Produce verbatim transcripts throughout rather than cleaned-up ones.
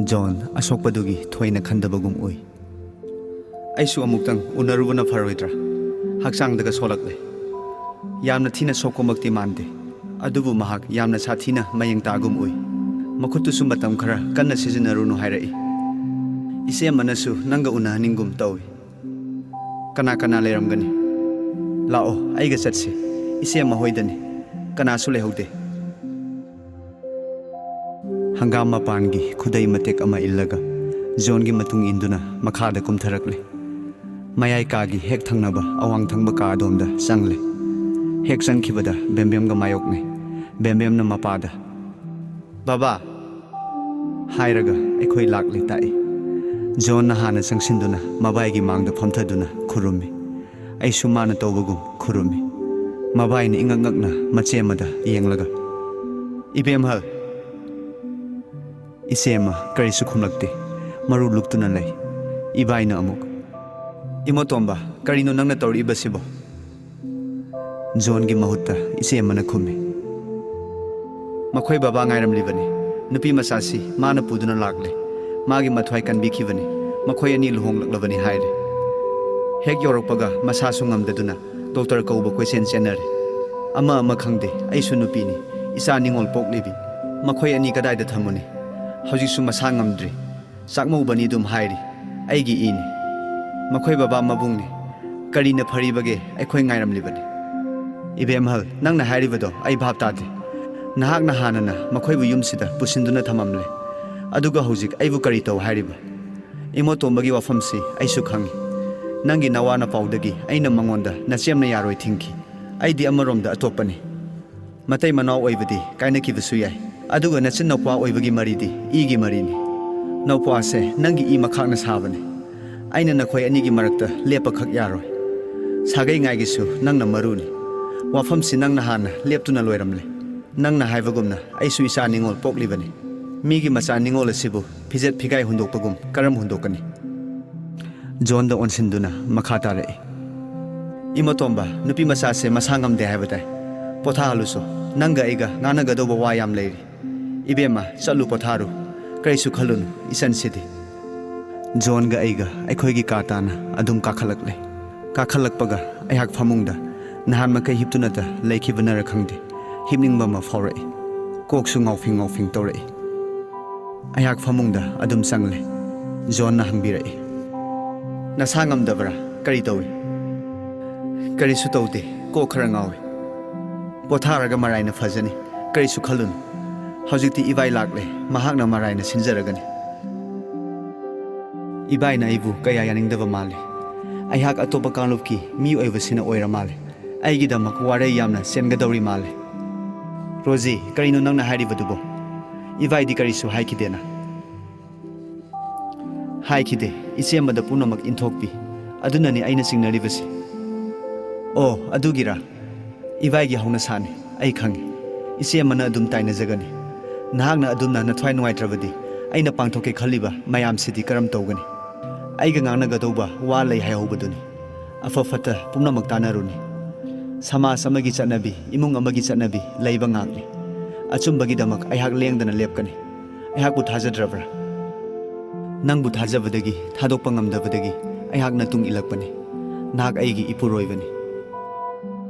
Zone ꯑꯁꯣꯛꯄꯗꯨꯒꯤ ꯊꯣꯏꯅ ꯈꯟꯗꯕꯒꯨꯝ ꯎꯏ꯫ ꯑꯩꯁꯨ ꯑꯃꯨꯛꯇꯪ ꯎꯅꯔꯨꯕꯅ ꯐꯔꯣꯏꯗ꯭ꯔꯥ? ꯍꯛꯆꯥꯡꯗꯒ ꯁꯣꯛꯂꯛꯂꯦ꯫ ꯌꯥꯝꯅ ꯊꯤꯅ ꯁꯣꯛꯄꯃꯛꯇꯤ ꯃꯥꯟꯗꯦ, ꯑꯗꯨꯕꯨ ꯃꯍꯥꯛ ꯌꯥꯝꯅ ꯁꯥꯊꯤꯅ ꯃꯌꯦꯡ ꯇꯥꯒꯨꯝ ꯎꯏ꯫ ꯃꯈꯨꯠꯇꯨꯁꯨ ꯃꯇꯝ ꯈꯔ ꯀꯟꯅ ꯁꯤꯖꯤꯟꯅꯔꯨꯅꯨ ꯍꯥꯏꯔꯛꯏ꯫ ꯏꯆꯦ ꯑꯃꯅꯁꯨ ꯅꯪꯒ ꯎꯅꯍꯟꯅꯤꯡꯒꯨꯝ ꯇꯧꯏ꯫ ꯀꯅꯥ ꯀꯅꯥ ꯂꯩꯔꯝꯒꯅꯤ? ꯂꯥꯛꯑꯣ, ꯑꯩꯒ ꯆꯠꯁꯤ꯫ ꯏꯆꯦ ꯑꯃ ꯍꯣꯏꯗꯅꯤ꯫ ꯀꯅꯥꯁꯨ ꯂꯩꯍꯧꯗꯦ꯫ ꯍꯪꯒꯥꯝ ꯃꯄꯥꯟꯒꯤ ꯈꯨꯗꯩ ꯃꯇꯦꯛ ꯑꯃ ꯏꯜꯂꯒ ꯖꯣꯟꯒꯤ ꯃꯇꯨꯡ ꯏꯟꯗꯨꯅ ꯃꯈꯥꯗ ꯀꯨꯝꯊꯔꯛꯂꯦ꯫ ꯃꯌꯥꯏ ꯀꯥꯒꯤ ꯍꯦꯛ ꯊꯪꯅꯕ ꯑꯋꯥꯡ ꯊꯪꯕ ꯀꯥ ꯑꯗꯣꯝꯗ ꯆꯪꯂꯦ꯫ ꯍꯦꯛ ꯆꯪꯈꯤꯕꯗ ꯕꯦꯝꯕꯦꯝꯒ ꯃꯥꯌꯣꯛꯅꯩ꯫ ꯕꯦꯝꯕꯦꯝꯅ ꯃꯄꯥꯗ, "ꯕꯥꯕꯥ!" ꯍꯥꯏꯔꯒ ꯑꯩꯈꯣꯏ ꯂꯥꯛꯂꯦ ꯇꯥꯛꯏ꯫ ꯖꯣꯟꯅ ꯍꯥꯟꯅ ꯆꯪꯁꯤꯟꯗꯨꯅ ꯃꯕꯥꯏꯒꯤ ꯃꯥꯡꯗ ꯐꯝꯊꯗꯨꯅ ꯈꯨꯔꯨꯝꯃꯤ꯫ ꯑꯩꯁꯨ ꯃꯥꯅ ꯇꯧꯕꯒꯨꯝ ꯈꯨꯔꯨꯝꯃꯤ꯫ ꯃꯕꯥꯏꯅ ꯏꯉꯛ ꯉꯛꯅ ꯃꯆꯦ ꯑꯃꯗ ꯌꯦꯡꯂꯒ, "ꯏꯕꯦꯝꯍꯜ!" ꯏꯆꯦ ꯑꯃ ꯀꯔꯤꯁꯨ ꯈꯨꯝꯂꯛꯇꯦ꯫ ꯃꯔꯨ ꯂꯨꯛꯇꯨꯅ ꯂꯩ꯫ ꯏꯕꯥꯏꯅ ꯑꯃꯨꯛ, "ꯏꯃꯣꯇꯣꯝꯕ, ꯀꯔꯤꯅꯣ ꯅꯪꯅ ꯇꯧꯔꯛꯏꯕꯁꯤꯕꯣ?" ꯖꯣꯟꯒꯤ ꯃꯍꯨꯠꯇ ꯏꯆꯦ ꯑꯃꯅ ꯈꯨꯝꯃꯤ꯫ "ꯃꯈꯣꯏ ꯕꯕꯥ ꯉꯥꯏꯔꯝꯂꯤꯕꯅꯤ꯫ ꯅꯨꯄꯤ ꯃꯆꯥꯁꯤ ꯃꯥꯅ ꯄꯨꯗꯨꯅ ꯂꯥꯛꯂꯦ꯫ ꯃꯥꯒꯤ ꯃꯊ꯭ꯋꯥꯏ ꯀꯟꯕꯤꯈꯤꯕꯅꯤ꯫ ꯃꯈꯣꯏ ꯑꯅꯤ ꯂꯨꯍꯣꯡꯂꯛꯂꯕꯅꯤ ꯍꯥꯏꯔꯦ꯫ ꯍꯦꯛ ꯌꯧꯔꯛꯄꯒ ꯃꯁꯥꯁꯨ ꯉꯝꯗꯗꯨꯅ ꯗꯣꯛꯇꯔ ꯀꯧꯕ ꯀꯣꯏꯆꯦꯟ ꯆꯦꯟꯅꯔꯦ꯫ ꯑꯃ ꯑꯃ ꯈꯪꯗꯦ, ꯑꯩꯁꯨ ꯅꯨꯄꯤꯅꯤ꯫ ꯏꯆꯥ ꯅꯤꯉꯣꯜ ꯄꯣꯛꯂꯤꯕꯤ꯫ ꯃꯈꯣꯏ ꯑꯅꯤ ꯀꯗꯥꯏꯗ ꯊꯝꯃꯨꯅꯤ? ꯍꯧꯖꯤꯛꯁꯨ ꯃꯁꯥ ꯉꯝꯗ꯭ꯔꯤ꯫ ꯆꯥꯛꯃꯧꯕꯅꯤ ꯑꯗꯨꯝ ꯍꯥꯏꯔꯤ꯫ ꯑꯩꯒꯤ ꯏꯅꯤ꯫ ꯃꯈꯣꯏ ꯕꯕꯥ ꯃꯕꯨꯡꯅꯤ꯫ ꯀꯔꯤꯅ ꯐꯔꯤꯕꯒꯦ? ꯑꯩꯈꯣꯏ ꯉꯥꯏꯔꯝꯂꯤꯕꯅꯤ꯫" "ꯏꯕꯦꯝꯍꯜ, ꯅꯪꯅ ꯍꯥꯏꯔꯤꯕꯗꯣ ꯑꯩ ꯚꯥꯞ ꯇꯥꯗꯦ꯫ ꯅꯍꯥꯛꯅ ꯍꯥꯟꯅꯅ ꯃꯈꯣꯏꯕꯨ ꯌꯨꯝꯁꯤꯗ ꯄꯨꯁꯤꯟꯗꯨꯅ ꯊꯝꯃꯝꯂꯦ, ꯑꯗꯨꯒ ꯍꯧꯖꯤꯛ ꯑꯩꯕꯨ ꯀꯔꯤ ꯇꯧ ꯍꯥꯏꯔꯤꯕ? ꯏꯃꯣꯇꯣꯝꯕꯒꯤ ꯋꯥꯐꯝꯁꯤ ꯑꯩꯁꯨ ꯈꯪꯏ꯫ ꯅꯪꯒꯤ ꯅꯋꯥ ꯅꯄꯥꯎꯗꯒꯤ ꯑꯩꯅ ꯃꯉꯣꯟꯗ ꯅꯆꯦꯝꯅ ꯌꯥꯔꯣꯏ ꯊꯤꯡꯈꯤ꯫ ꯑꯩꯗꯤ ꯑꯃꯔꯣꯝꯗ ꯑꯇꯣꯞꯄꯅꯤ꯫ ꯃꯇꯩ ꯃꯅꯥꯎ ꯑꯣꯏꯕꯗꯤ ꯀꯥꯏꯅꯈꯤꯕꯁꯨ ꯌꯥꯏ, ꯑꯗꯨꯒ ꯅꯆꯤꯟ ꯅꯧꯄꯥ ꯑꯣꯏꯕꯒꯤ ꯃꯔꯤꯗꯤ ꯏꯒꯤ ꯃꯔꯤꯅꯤ꯫ ꯅꯧꯄꯥꯁꯦ ꯅꯪꯒꯤ ꯏ ꯃꯈꯥꯛꯅ ꯁꯥꯕꯅꯤ꯫ ꯑꯩꯅ ꯅꯈꯣꯏ ꯑꯅꯤꯒꯤ ꯃꯔꯛꯇ ꯂꯦꯞꯄꯈꯛ ꯌꯥꯔꯣꯏ꯫ ꯁꯥꯒꯩ ꯉꯥꯏꯒꯤꯁꯨ ꯅꯪꯅ ꯃꯔꯨꯅꯤ꯫ ꯋꯥꯐꯝꯁꯤ ꯅꯪꯅ ꯍꯥꯟꯅ ꯂꯦꯞꯇꯨꯅ ꯂꯣꯏꯔꯝꯂꯦ꯫ ꯅꯪꯅ ꯍꯥꯏꯕꯒꯨꯝꯅ ꯑꯩꯁꯨ ꯏꯆꯥ ꯅꯤꯉꯣꯜ ꯄꯣꯛꯂꯤꯕꯅꯤ꯫ ꯃꯤꯒꯤ ꯃꯆꯥ ꯅꯤꯉꯣꯜ ꯑꯁꯤꯕꯨ ꯐꯤꯖꯦꯠ ꯐꯤꯒꯥꯏ ꯍꯨꯟꯗꯣꯛꯄꯒꯨꯝ ꯀꯔꯝ ꯍꯨꯟꯗꯣꯛꯀꯅꯤ?" ꯖꯣꯟꯗ ꯑꯣꯟꯁꯤꯟꯗꯨꯅ ꯃꯈꯥ ꯇꯥꯔꯛꯏ꯫ "ꯏꯃꯣꯇꯣꯝꯕ, ꯅꯨꯄꯤ ꯃꯆꯥꯁꯦ ꯃꯁꯥ ꯉꯝꯗꯦ ꯍꯥꯏꯕ ꯇꯥꯏ꯫ ꯄꯣꯊꯥꯍꯜꯂꯨꯁꯣ꯫ ꯅꯪꯒ ꯑꯩꯒ ꯉꯥꯡꯅꯒꯗꯧꯕ ꯋꯥ ꯌꯥꯝ ꯂꯩꯔꯤ꯫ ꯏꯕꯦꯝꯃ, ꯆꯠꯂꯨ ꯄꯣꯊꯥꯔꯨ꯫ ꯀꯔꯤꯁꯨ ꯈꯜꯂꯨꯅꯨ, ꯏꯆꯟꯁꯤꯗꯤ꯫ ꯖꯣꯟꯒ ꯑꯩꯒ ꯑꯩꯈꯣꯏꯒꯤ ꯀꯥ ꯇꯥꯅ ꯑꯗꯨꯝ ꯀꯥꯈꯠꯂꯛꯂꯦ꯫ ꯀꯥꯈꯠꯂꯛꯄꯒ ꯑꯩꯍꯥꯛ ꯐꯃꯨꯡꯗ ꯅꯍꯥꯟ ꯃꯈꯩ ꯍꯤꯞꯇꯨꯅꯇ ꯂꯩꯈꯤꯕꯅꯔ ꯈꯪꯗꯦ, ꯍꯤꯞꯅꯤꯡꯕ ꯑꯃ ꯐꯥꯎꯔꯛꯏ꯫ ꯀꯣꯛꯁꯨ ꯉꯥꯎꯐꯤꯡ ꯉꯥꯎꯐꯤꯡ ꯇꯧꯔꯛꯏ꯫ ꯑꯩꯍꯥꯛ ꯐꯃꯨꯡꯗ ꯑꯗꯨꯝ ꯆꯪꯂꯦ꯫ ꯖꯣꯟꯅ ꯍꯪꯕꯤꯔꯛꯏ, "ꯅꯁꯥ ꯉꯝꯗꯕ꯭ꯔꯥ? ꯀꯔꯤ ꯇꯧꯏ?" "ꯀꯔꯤꯁꯨ ꯇꯧꯗꯦ, ꯀꯣꯛ ꯈꯔ ꯉꯥꯎꯏ꯫ ꯄꯣꯊꯥꯔꯒ ꯃꯔꯥꯏꯅ ꯐꯖꯅꯤ, ꯀꯔꯤꯁꯨ ꯈꯜꯂꯨꯅꯨ꯫ ꯍꯧꯖꯤꯛꯇꯤ ꯏꯕꯥꯏ ꯂꯥꯛꯂꯦ, ꯃꯍꯥꯛꯅ ꯃꯔꯥꯏꯅ ꯁꯤꯟꯖꯔꯒꯅꯤ꯫" ꯏꯕꯥꯏꯅ ꯑꯩꯕꯨ ꯀꯌꯥ ꯌꯥꯅꯤꯡꯗꯕ ꯃꯥꯜꯂꯤ꯫ ꯑꯩꯍꯥꯛ ꯑꯇꯣꯞꯄ ꯀꯥꯡꯂꯨꯞꯀꯤ ꯃꯤ ꯑꯣꯏꯕꯁꯤꯅ ꯑꯣꯏꯔ ꯃꯥꯜꯂꯦ꯫ ꯑꯩꯒꯤꯗꯃꯛ ꯋꯥꯔꯩ ꯌꯥꯝꯅ ꯆꯦꯟꯒꯗꯧꯔꯤ ꯃꯥꯜꯂꯦ꯫ "ꯔꯣꯖꯤ, ꯀꯔꯤꯅꯣ ꯅꯪꯅ ꯍꯥꯏꯔꯤꯕꯗꯨꯕꯣ? ꯏꯕꯥꯏꯗꯤ ꯀꯔꯤꯁꯨ ꯍꯥꯏꯈꯤꯗꯦꯅ?" "ꯍꯥꯏꯈꯤꯗꯦ, ꯏꯆꯦ ꯑꯃꯗ ꯄꯨꯝꯅꯃꯛ ꯏꯟꯊꯣꯛꯄꯤ꯫ ꯑꯗꯨꯅꯅꯤ ꯑꯩꯅ ꯆꯤꯡꯅꯔꯤꯕꯁꯤ꯫" "ꯑꯣ, ꯑꯗꯨꯒꯤꯔꯥ? ꯏꯕꯥꯏꯒꯤ ꯍꯧꯅꯁꯥꯅꯤ, ꯑꯩ ꯈꯪꯏ꯫ ꯏꯆꯦ ꯑꯃꯅ ꯑꯗꯨꯝ ꯇꯥꯏꯅꯖꯒꯅꯤ꯫ ꯅꯍꯥꯛꯅ ꯑꯗꯨꯝꯅ ꯅꯊ꯭ꯋꯥꯏ ꯅꯨꯡꯉꯥꯏꯇ꯭ꯔꯕꯗꯤ ꯑꯩꯅ ꯄꯥꯡꯊꯣꯛꯀꯦ ꯈꯜꯂꯤꯕ ꯃꯌꯥꯝꯁꯤꯗꯤ ꯀꯔꯝ ꯇꯧꯒꯅꯤ? ꯑꯩꯒ ꯉꯥꯡꯅꯒꯗꯧꯕ ꯋꯥ ꯂꯩ ꯍꯥꯏꯍꯧꯕꯗꯨꯅꯤ꯫ ꯑꯐ ꯐꯠꯇ ꯄꯨꯝꯅꯃꯛ ꯇꯥꯟꯅꯔꯨꯅꯤ꯫ ꯁꯃꯥꯖ ꯑꯃꯒꯤ ꯆꯠꯅꯕꯤ, ꯏꯃꯨꯡ ꯑꯃꯒꯤ ꯆꯠꯅꯕꯤ ꯂꯩꯕ ꯉꯥꯛꯅꯤ꯫ ꯑꯆꯨꯝꯕꯒꯤꯗꯃꯛ ꯑꯩꯍꯥꯛ ꯂꯦꯡꯗꯅ ꯂꯦꯞꯀꯅꯤ꯫ ꯑꯩꯍꯥꯛꯄꯨ ꯊꯥꯖꯗ꯭ꯔꯕ꯭ꯔꯥ? ꯅꯪꯕꯨ ꯊꯥꯖꯕꯗꯒꯤ, ꯊꯥꯗꯣꯛꯄ ꯉꯝꯗꯕꯗꯒꯤ ꯑꯩꯍꯥꯛꯅ ꯇꯨꯡ ꯏꯜꯂꯛꯄꯅꯤ꯫ ꯅꯍꯥꯛ ꯑꯩꯒꯤ ꯏꯄꯨꯔꯣꯏꯕꯅꯤ꯫"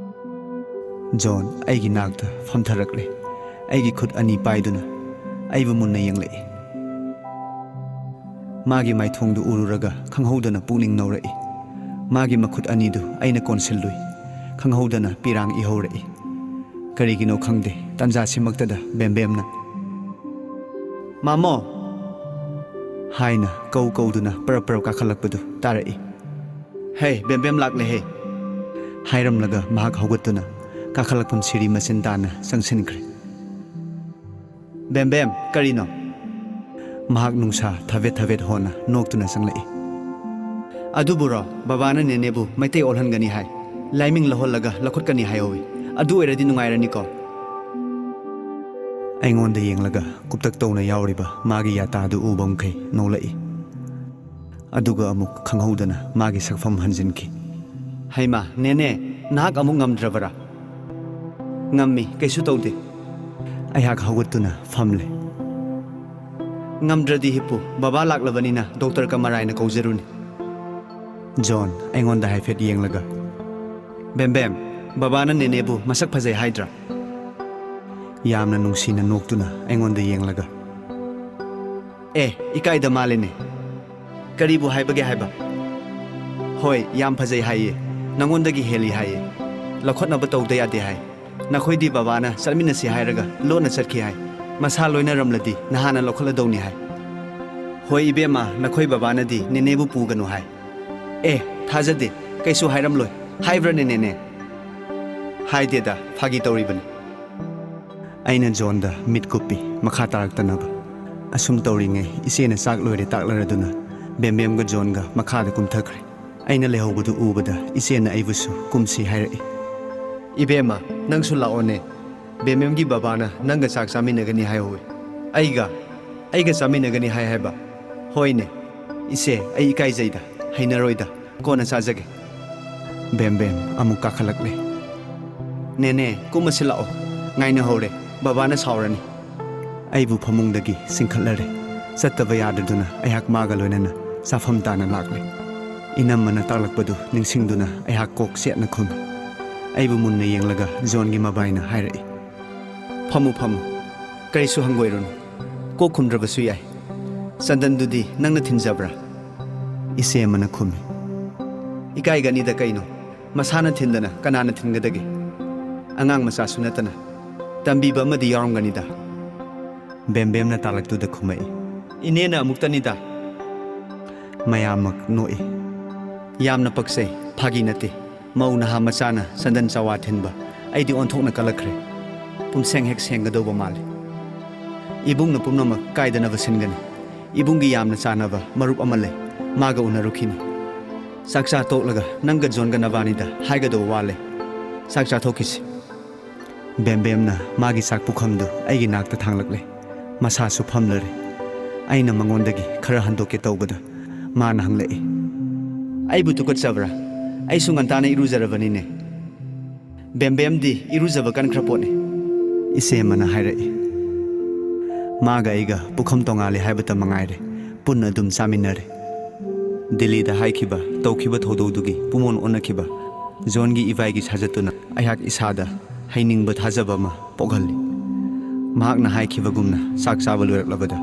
ꯖꯣꯟ ꯑꯩꯒꯤ ꯅꯥꯛꯇ ꯐꯝꯊꯔꯛꯂꯦ꯫ ꯑꯩꯒꯤ ꯈꯨꯠ ꯑꯅꯤ ꯄꯥꯏꯗꯨꯅ ꯑꯩꯕꯨ ꯃꯨꯟꯅ ꯌꯦꯡꯂꯛꯏ꯫ ꯃꯥꯒꯤ ꯃꯥꯏꯊꯣꯡꯗꯨ ꯎꯔꯨꯔꯒ ꯈꯪꯍꯧꯗꯅ ꯄꯨꯛꯅꯤꯡ ꯅꯧꯔꯛꯏ꯫ ꯃꯥꯒꯤ ꯃꯈꯨꯠ ꯑꯅꯤꯗꯨ ꯑꯩꯅ ꯀꯣꯟꯁꯤꯜꯂꯨꯏ꯫ ꯈꯪꯍꯧꯗꯅ ꯄꯤꯔꯥꯡ ꯏꯍꯧꯔꯛꯏ꯫ ꯀꯔꯤꯒꯤꯅꯣ ꯈꯪꯗꯦ, ꯇꯥꯟꯖꯥꯁꯤꯃꯛꯇꯗ ꯕꯦꯝꯕꯦꯝꯅ, "ꯃꯥꯃꯣ!" ꯍꯥꯏꯅ ꯀꯧ ꯀꯧꯗꯨꯅ ꯄꯔꯞ ꯄꯔꯞ ꯀꯥꯈꯠꯂꯛꯄꯗꯨ ꯇꯥꯔꯛꯏ꯫ "ꯍꯦ, ꯕꯦꯝꯕꯦꯝ ꯂꯥꯛꯂꯦꯍꯦ!" ꯍꯥꯏꯔꯝꯂꯒ ꯃꯍꯥꯛ ꯍꯧꯒꯠꯇꯨꯅ ꯀꯥꯈꯠꯂꯛꯐꯝ ꯁꯤꯔꯤ ꯃꯆꯤꯟ ꯇꯥꯅ ꯆꯪꯁꯤꯟꯈ꯭ꯔꯦ꯫ "ꯕꯦꯝꯕꯦꯝ, ꯀꯔꯤꯅꯣ?" ꯃꯍꯥꯛ ꯅꯨꯡꯁꯥ ꯊꯕꯦꯠ ꯊꯕꯦꯠ ꯍꯣꯟꯅ ꯅꯣꯛꯇꯨꯅ ꯆꯪꯂꯛꯏ꯫ "ꯑꯗꯨꯕꯨꯔꯣ, ꯕꯕꯥꯅ ꯅꯦꯅꯦꯕꯨ ꯃꯩꯇꯩ ꯑꯣꯜꯍꯟꯒꯅꯤ ꯍꯥꯏ, ꯂꯥꯏꯃꯤꯡ ꯂꯧꯍꯜꯂꯒ ꯂꯧꯈꯠꯀꯅꯤ ꯍꯥꯏꯍꯧꯋꯤ꯫ ꯑꯗꯨ ꯑꯣꯏꯔꯗꯤ ꯅꯨꯡꯉꯥꯏꯔꯅꯤꯀꯣ?" ꯑꯩꯉꯣꯟꯗ ꯌꯦꯡꯂꯒ ꯀꯨꯞꯇꯛ ꯇꯧꯅ ꯌꯥꯎꯔꯤꯕ ꯃꯥꯒꯤ ꯌꯥꯇꯥꯗꯨ ꯎꯕ ꯃꯈꯩ ꯅꯣꯛꯂꯛꯏ꯫ ꯑꯗꯨꯒ ꯑꯃꯨꯛ ꯈꯪꯍꯧꯗꯅ ꯃꯥꯒꯤ ꯁꯛꯐꯝ ꯍꯟꯖꯤꯟꯈꯤ꯫ "ꯍꯩꯃꯥ, ꯅꯦꯅꯦ, ꯅꯍꯥꯛ ꯑꯃꯨꯛ ꯉꯝꯗ꯭ꯔꯕꯔꯥ?" "ꯉꯝꯃꯤ, ꯀꯩꯁꯨ ꯇꯧꯗꯦ꯫" ꯑꯩꯍꯥꯛ ꯍꯧꯒꯠꯇꯨꯅ ꯐꯝꯂꯦ꯫ ꯉꯝꯗ꯭ꯔꯗꯤ ꯍꯤꯞꯄꯨ, ꯕꯕꯥ ꯂꯥꯛꯂꯕꯅꯤꯅ ꯗꯣꯛꯇꯔ ꯀꯃꯔꯥꯏꯅ ꯀꯧꯖꯔꯨꯅꯤ꯫ ꯖꯣꯟ ꯑꯩꯉꯣꯟꯗ ꯍꯥꯏꯐꯦꯠ ꯌꯦꯡꯂꯒ, "ꯕꯦꯝꯕꯦꯝ, ꯕꯕꯥꯅ ꯅꯦꯅꯦꯕꯨ ꯃꯁꯛ ꯐꯖꯩ ꯍꯥꯏꯗ꯭ꯔꯥ?" ꯌꯥꯝꯅ ꯅꯨꯡꯁꯤꯅ ꯅꯣꯛꯇꯨꯅ ꯑꯩꯉꯣꯟꯗ ꯌꯦꯡꯂꯒ, "ꯑꯦ, ꯏꯀꯥꯏꯗ ꯃꯥꯜꯂꯦꯅꯦ꯫ ꯀꯔꯤꯕꯨ ꯍꯥꯏꯕꯒꯦ ꯍꯥꯏꯕ?" "ꯍꯣꯏ, ꯌꯥꯝ ꯐꯖꯩ ꯍꯥꯏꯌꯦ꯫ ꯅꯉꯣꯟꯗꯒꯤ ꯍꯦꯜꯂꯤ ꯍꯥꯏꯌꯦ꯫ ꯂꯧꯈꯠꯅꯕ ꯇꯧꯗ ꯌꯥꯗꯦ ꯍꯥꯏ꯫ ꯅꯈꯣꯏꯗꯤ ꯕꯕꯥꯅ ꯆꯠꯃꯤꯟꯅꯁꯤ ꯍꯥꯏꯔꯒ ꯂꯣꯟꯅ ꯆꯠꯈꯤ ꯍꯥꯏ꯫ ꯃꯁꯥ ꯂꯣꯏꯅꯔꯝꯂꯗꯤ ꯅꯍꯥꯟꯅ ꯂꯧꯈꯠꯂꯗꯧꯅꯤ ꯍꯥꯏ꯫ ꯍꯣꯏ ꯏꯕꯦꯝꯃ, ꯅꯈꯣꯏ ꯕꯕꯥꯅꯗꯤ ꯅꯦꯅꯦꯕꯨ ꯄꯨꯒꯅꯨ ꯍꯥꯏ꯫" "ꯑꯦ, ꯊꯥꯖꯗꯦ꯫ ꯀꯩꯁꯨ ꯍꯥꯏꯔꯝꯂꯣꯏ꯫ ꯍꯥꯏꯕ꯭ꯔꯅꯦ ꯅꯦꯅꯦ?" "ꯍꯥꯏꯗꯦꯗ, ꯐꯥꯒꯤ ꯇꯧꯔꯤꯕꯅꯤ꯫" ꯑꯩꯅ ꯖꯣꯟꯗ ꯃꯤꯠ ꯀꯨꯞꯄꯤ, ꯃꯈꯥ ꯇꯥꯔꯛꯇꯅꯕ꯫ ꯑꯁꯨꯝ ꯇꯧꯔꯤꯉꯩ ꯏꯆꯦꯅ ꯆꯥꯛ ꯂꯣꯏꯔꯦ ꯇꯥꯛꯂꯔꯗꯨꯅ ꯕꯦꯝꯕꯦꯝꯒ ꯖꯣꯟꯒ ꯃꯈꯥꯗ ꯀꯨꯝꯊꯈ꯭ꯔꯦ꯫ ꯑꯩꯅ ꯂꯩꯍꯧꯕꯗꯨ ꯎꯕꯗ ꯏꯆꯦꯅ ꯑꯩꯕꯨꯁꯨ ꯀꯨꯝꯁꯤ ꯍꯥꯏꯔꯛꯏ꯫ "ꯏꯕꯦꯝꯃ, ꯅꯪꯁꯨ ꯂꯥꯛꯑꯣꯅꯦ꯫ ꯕꯦꯝꯕꯦꯝꯒꯤ ꯕꯕꯥꯅ ꯅꯪꯒ ꯆꯥꯛ ꯆꯥꯃꯤꯟꯅꯒꯅꯤ ꯍꯥꯏꯍꯧꯋꯤ꯫" "ꯑꯩꯒ? ꯑꯩꯒ ꯆꯥꯃꯤꯟꯅꯒꯅꯤ ꯍꯥꯏ ꯍꯥꯏꯕ?" "ꯍꯣꯏꯅꯦ꯫ ꯏꯆꯦ, ꯑꯩ ꯏꯀꯥꯏꯖꯩꯗ, ꯍꯩꯅꯔꯣꯏꯗ꯫ ꯀꯣꯟꯅ ꯆꯥꯖꯒꯦ꯫" ꯕꯦꯝꯕꯦꯝ ꯑꯃꯨꯛ ꯀꯥꯈꯠꯂꯛꯂꯦ꯫ "ꯅꯦꯅꯦ, ꯀꯨꯝꯃꯁꯤ ꯂꯥꯛꯑꯣ꯫ ꯉꯥꯏꯅꯍꯧꯔꯦ꯫ ꯕꯕꯥꯅ ꯁꯥꯎꯔꯅꯤ꯫" ꯑꯩꯕꯨ ꯐꯃꯨꯡꯗꯒꯤ ꯆꯤꯡꯈꯠꯂꯔꯦ꯫ ꯆꯠꯇꯕ ꯌꯥꯗꯗꯨꯅ ꯑꯩꯍꯥꯛ ꯃꯥꯒ ꯂꯣꯏꯅꯅ ꯆꯥꯐꯝ ꯇꯥꯅ ꯂꯥꯛꯂꯦ꯫ ꯏꯅꯝꯃꯅ ꯇꯥꯛꯂꯛꯄꯗꯨ ꯅꯤꯡꯁꯤꯡꯗꯨꯅ ꯑꯩꯍꯥꯛ ꯀꯣꯛ ꯆꯦꯠꯅ ꯈꯨꯝꯃꯤ꯫ ꯑꯩꯕꯨ ꯃꯨꯟꯅ ꯌꯦꯡꯂꯒ ꯖꯣꯟꯒꯤ ꯃꯕꯥꯏꯅ ꯍꯥꯏꯔꯛꯏ, "ꯐꯝꯃꯨ, ꯐꯝꯃꯨ꯫ ꯀꯔꯤꯁꯨ ꯍꯪꯒꯣꯏꯔꯨꯅꯨ꯫ ꯀꯣꯛ ꯈꯨꯝꯗ꯭ꯔꯕꯁꯨ ꯌꯥꯏ꯫ ꯆꯟꯗꯟꯗꯨꯗꯤ ꯅꯪꯅ ꯊꯤꯟꯖꯕ꯭ꯔꯥ?" ꯏꯆꯦ ꯑꯃꯅ ꯈꯨꯝꯃꯤ꯫ "ꯏꯀꯥꯏꯒꯅꯤꯗ ꯀꯩꯅꯣ? ꯃꯁꯥꯅ ꯊꯤꯟꯗꯅ ꯀꯅꯥꯅ ꯊꯤꯟꯒꯗꯒꯦ? ꯑꯉꯥꯡ ꯃꯆꯥꯁꯨ ꯅꯠꯇꯅ꯫ ꯇꯝꯕꯤꯕ ꯑꯃꯗꯤ ꯌꯥꯎꯔꯝꯒꯅꯤꯗ꯫" ꯕꯦꯝꯕꯦꯝꯅ ꯇꯥꯂꯛꯇꯨꯗ ꯈꯨꯝꯃꯛꯏ꯫ "ꯏꯅꯦꯅ ꯑꯃꯨꯛꯇꯅꯤꯗ꯫" ꯃꯌꯥꯝꯃꯛ ꯅꯣꯛꯏ꯫ "ꯌꯥꯝꯅ ꯄꯛꯆꯩ, ꯐꯥꯒꯤ ꯅꯠꯇꯦ꯫ ꯃꯧ ꯅꯍꯥ ꯃꯆꯥꯅ ꯆꯟꯗꯟ ꯆꯋꯥ ꯊꯤꯟꯕ, ꯑꯩꯗꯤ ꯑꯣꯟꯊꯣꯛꯅ ꯀꯜꯂꯛꯈ꯭ꯔꯦ꯫ ꯄꯨꯝꯁꯦꯡ ꯍꯦꯛ ꯁꯦꯡꯒꯗꯧꯕ ꯃꯥꯜꯂꯤ꯫ ꯏꯕꯨꯡꯅ ꯄꯨꯝꯅꯃꯛ ꯀꯥꯏꯗꯅꯕ ꯁꯤꯟꯒꯅꯤ꯫ ꯏꯕꯨꯡꯒꯤ ꯌꯥꯝꯅ ꯆꯥꯟꯅꯕ ꯃꯔꯨꯞ ꯑꯃ ꯂꯩ, ꯃꯥꯒ ꯎꯅꯔꯨꯈꯤꯅꯤ꯫ ꯆꯥꯛ ꯆꯥ ꯇꯣꯛꯂꯒ ꯅꯪꯒ ꯖꯣꯟꯒ ꯅꯕꯥꯅꯤꯗ ꯍꯥꯏꯒꯗꯧꯕ ꯋꯥ ꯂꯩ꯫ ꯆꯥꯛ ꯆꯥꯊꯣꯛꯈꯤꯁꯤ꯫" ꯕꯦꯝꯕꯦꯝꯅ ꯃꯥꯒꯤ ꯆꯥꯛ ꯄꯨꯈꯝꯗꯨ ꯑꯩꯒꯤ ꯅꯥꯛꯇ ꯊꯥꯡꯂꯛꯂꯦ꯫ ꯃꯁꯥꯁꯨ ꯐꯝꯂꯔꯦ꯫ ꯑꯩꯅ ꯃꯉꯣꯟꯗꯒꯤ ꯈꯔ ꯍꯟꯗꯣꯛꯀꯦ ꯇꯧꯕꯗ ꯃꯥꯅ ꯍꯪꯂꯛꯏ, "ꯑꯩꯕꯨ ꯇꯨꯀꯠꯆꯕ꯭ꯔꯥ? ꯑꯩꯁꯨ ꯉꯟꯇꯥꯅ ꯏꯔꯨꯖꯔꯕꯅꯤꯅꯦ꯫" "ꯕꯦꯝꯕꯦꯝꯗꯤ ꯏꯔꯨꯖꯕ ꯀꯟꯈ꯭ꯔ ꯄꯣꯠꯅꯤ꯫" ꯏꯆꯦ ꯑꯃꯅ ꯍꯥꯏꯔꯛꯏ꯫ ꯃꯥꯒ ꯑꯩꯒ ꯄꯨꯈꯝ ꯇꯣꯉꯥꯜꯂꯤ ꯍꯥꯏꯕꯇ ꯃꯉꯥꯏꯔꯦ, ꯄꯨꯟꯅ ꯑꯗꯨꯝ ꯆꯥꯃꯤꯟꯅꯔꯦ꯫ ꯗꯤꯜꯂꯤꯗ ꯍꯥꯏꯈꯤꯕ, ꯇꯧꯈꯤꯕ ꯊꯧꯗꯧꯗꯨꯒꯤ ꯄꯨꯡꯑꯣꯟ ꯑꯣꯟꯅꯈꯤꯕ ꯖꯣꯟꯒꯤ ꯏꯕꯥꯏꯒꯤ ꯁꯥꯖꯠꯇꯨꯅ ꯑꯩꯍꯥꯛ ꯏꯁꯥꯗ ꯍꯩꯅꯤꯡꯕ ꯊꯥꯖꯕ ꯑꯃ ꯄꯣꯛꯍꯜꯂꯤ꯫ ꯃꯍꯥꯛꯅ ꯍꯥꯏꯈꯤꯕꯒꯨꯝꯅ ꯆꯥꯛ ꯆꯥꯕ ꯂꯣꯏꯔꯛꯂꯕꯗ